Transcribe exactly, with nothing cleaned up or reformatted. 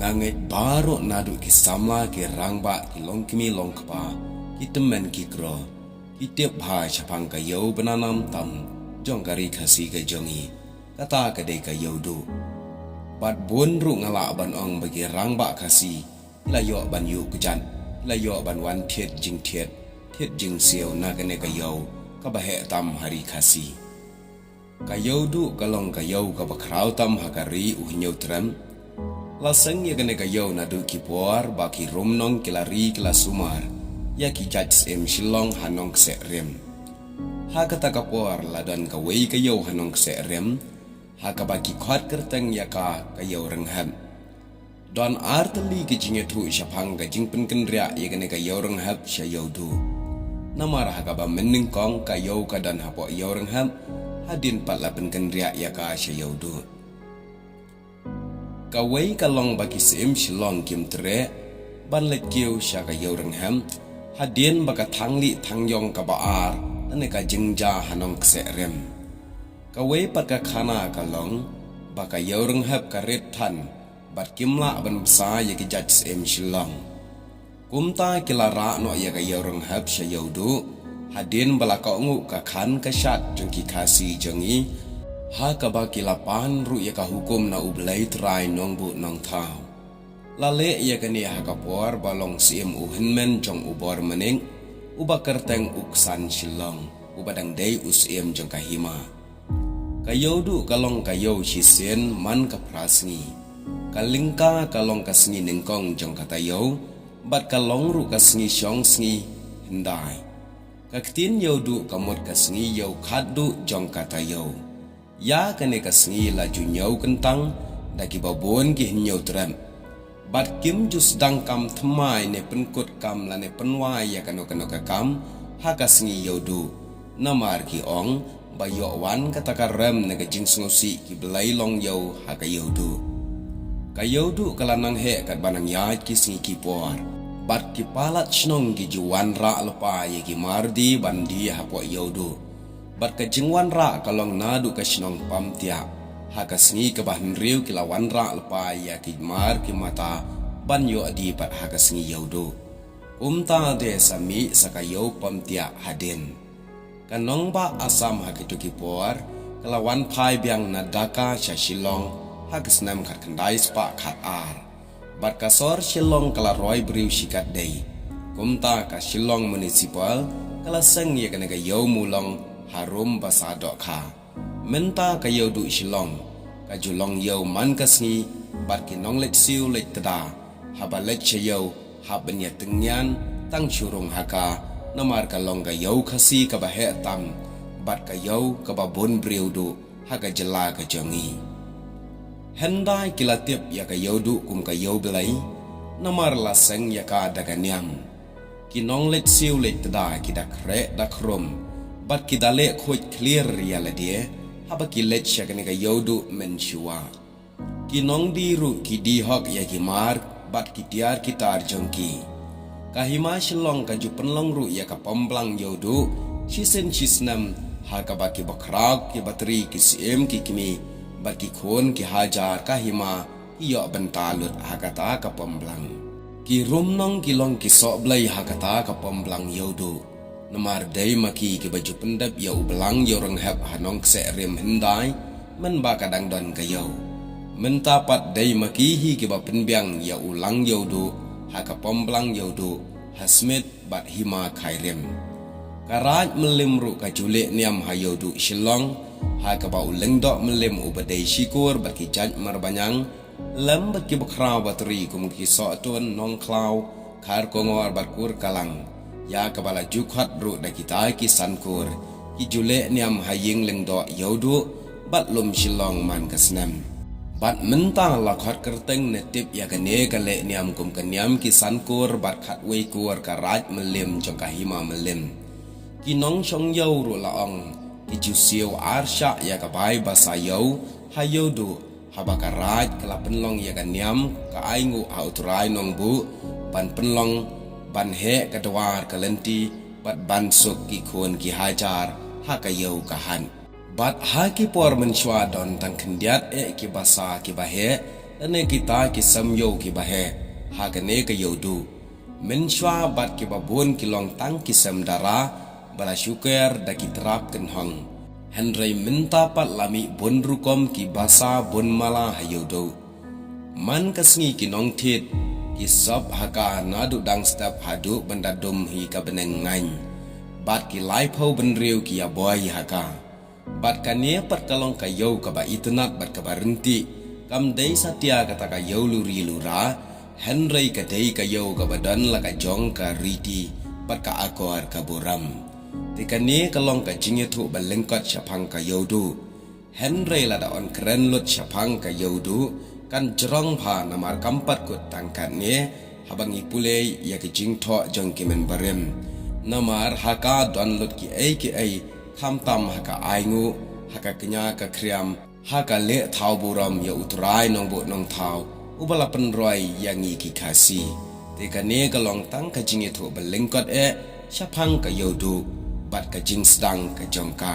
Ngeit baroh naduh ki samla, ki rangbah, ki longkmie longkpa, ki tymmen ki kro, ki tip bha shaphang ka ïew ba na nam tam jong ka ri Khasi ka jong i. Kata ka dei ka ïew duh. Bad bun ruh nga lah ban ong ba ki rangbah Khasi ki la ïoh ban ïuh kjat, ki la ïoh ban wan thied jingthied, thied jingsiew na kane ka ïew kaba heh tam ha ri Khasi. Ka ïew duh ka long ka ïew kaba khraw tam ha ka ri u Hynñiewtrep. La seng ïa kane ka ïew naduh ki por ba ki rumnong ki la ri ki la sumar ïa ki jait syiem Shillong ha Nongkseh Rim. Ha kata ka por la don kawei ka ïew ha Nongkseh Rim, ha kaba ki khot kyrteng ïa ka ka ïew Rynghep. Don ar tylli ki jingïathuh shaphang ka jingpynkynriah ïa kane ka ïew Rynghep sha ïew duh. Namar ha kaba mynnyngkong ka ïew ka don hapoh ïew Rynghep, hadien pat la pynkynriah ïa ka sha ïew duh. Kawei ka long ba ki syiem Shillong kim treh ban leit kiew sha ka ïew Rynghep, hadien ba ka thanglieh thangïong kaba ar lane ka jingjia ha Nongkseh Rim. Kawei pat ka khana ka long ba ka ïew Rynghep ka rit than bad kim lah ban bsa ïa ki jait syiem Shillong. Kumta ki la rah noh ïa ka ïew Rynghep sha ïew duh, hadien ba la kohnguh ka khan ka shad jong ki Khasi jong i, ha kaba ki la pan ruh ïa ka hukum na U Blei Trai Nongbuh Nongthaw. La leh ïa kane ha ka por ba long syiem u hynmen jong u Bor Manik, uba kyrteng u Ksan Shillong, uba dang dei u syiem jong ka hima. Ka ïew duh ka long ka ïew shisien man ka phra sngi. Ka lyngka ka long ka sngi nyngkong jong kata ïew, bad ka long ruh ka sngi shong sngi hyndai. Ka ktien ïew duh ka mut ka sngi ïew khatduh jong kata ïew. Ïa kane ka sngi la ju ñiew kyntang da kiba bun ki Hynñiewtrep. Bad kim ju sdang kam thymmai ne pynkut kam lane pynwai ïa kano kano ka kam ha ka sngi ïew duh. Namar ki ong ba ïoh wan kata ka rem ne ka jingsngewsih ki blei long ïew ha ka ïew duh. Ka ïew duh ka la nang heh katba nang ïaid ki sngi ki por. Bad ki palat shnong ki ju wanrah lypa ïa ki mar die ban die hapoh ïew duh. Bad ka jingwanrah ka long naduh ka shnong Pamtiah. Ha ka sngi kaba hynriew ki la wanrah lypa ïa ki mar ki mata ban ïoh die pat ha ka sngi ïew duh. Kumta de sa mih sa ka ïew Pamtiah hadien. Ka nongbah Assam ha kito ki por ka la wan phai biang na Dhaka sha Shillong ha ka snem khatkhyndai spah khatar. Bad ka sor Shillong ka la roi briew shikatdei. Kumta ka Shillong Municipal ka la seng ïa kane ka ïew Mulong harum ba sa dohkha. Mynta ka ïew duh Shillong ka ju long ïew man ka sngi, bad ki nongleit siew leit tda haba leit sha ïew hap ban ïa tyngian tang shu rung ha ka, namar ka long ka ïew Khasi kaba heh tam bad ka ïew kaba bun briew duh ha ka jylla ka jong i. Hyndai ki la tip ïa ka ïew duh kum ka ïew Blei, namar la seng ïa ka da ka niam. Ki nongleit siew leit tda ki da khreh da khrum bad ki da leh khuid khlier ïa lade haba ki leit sha kane ka ïew duh mynshuwa. Ki nongdie ruh ki die hok ïa ki mar bad ki tiar ki tar jong ki. Ka hima Shillong ka ju pynlong ruh ïa ka pom blang ïew duh shisien shisnem, ha kaba ki bakhraw ki batri ki syiem ki kmie bad ki khun ki hajar ka hima ki ïoh bynta lut ha kata ka pom blang. Ki rumnong ki long ki sohblei ha kata ka pom blang ïew duh. Namar dei ma ki kiba ju pyndep ïa u blang ïew Rynghep ha Nongkseh Rim hyndai mynba ka dang don ka ïew. Mynta pat dei ma ki hi kiba pynbiang ïa u lang ïew duh ha ka pom blang ïew duh ha Smit bad hima Khyrim. Ka Raid Mylliem ruh ka ju leh niam ha ïew duh Shillong, ha kaba u Lyngdoh Mylliem uba dei Shikur bad ki jait Marbaniang lem bad ki bakhraw batri kum ki Sohtun, Nongkhlaw, Kharkongor bad Kurkalang, ïa kaba la ju khot ruh da kita ki Sankur, ki ju leh niam ha ïing Lyngdoh ïew duh bad lum Shillong man ka snem. Bad mynta la khot kyrteng ne tip ïa kane ka leh niam kum ka niam ki Sankur bad khatwei kur ka Raid Mylliem jong ka hima Mylliem. Ki nongshong ïew ruh la ong ki ju siew ar shah ïa ka bai ba sa ïew ha ïew duh, haba ka Raid ka la pynlong ïa ka niam ka ainguh ha u Trai Nongbuh ban pynlong ban heh ka dwar ka lynti bad ban suk ki khun ki hajar ha ka ïew ka hat. Bad ha ki por mynshuwa don tang khyndiat eh kiba sa kiba heh, Kane kita ki sem ïew kiba heh ha kane ka ïew duh, mynshuwa bad kiba bun ki long tang ki sem dara ba la shu ker da ki trap kynhong. Hynrei mynta pat la mih bun rukom ki basa bun mala ha ïew duh. Man ka sngi ki nongthied ki sop ha ka naduh dang step haduh ban da dum hi ka bneng ngaiñ, bad ki laiphew bynriew ki ïa boi ha ka. Bad kane pat ka long ka ïew kaba itynnad bad kaba ryntih, kam dei satia kata ka ïew luri lura, hynrei ka dei ka ïew kaba don la ka jong ka riti bad ka akor ka burom. Te kane ka long ka jingïathuh ba lyngkot shaphang ka ïew duh. Hynrei lada yn kren lut shaphang ka ïew duh, kan jrong bha namar kam pat kut tang katne, haba ngi pule ïa ka jingthoh jong ki mynbarim. Namar ha ka don lut kiei kiei, khamtam ha ka ainguh, ha ka kñia ka khriam, ha ka leh thaw burom ïa U Trai Nongbuh Nongthaw, uba la pynroi ïa ngi ki Khasi. Te kane ka long tang ka jingïathuh ba lyngkot eh shaphang ka ïew duh bad ka jingsdang ka jong ka.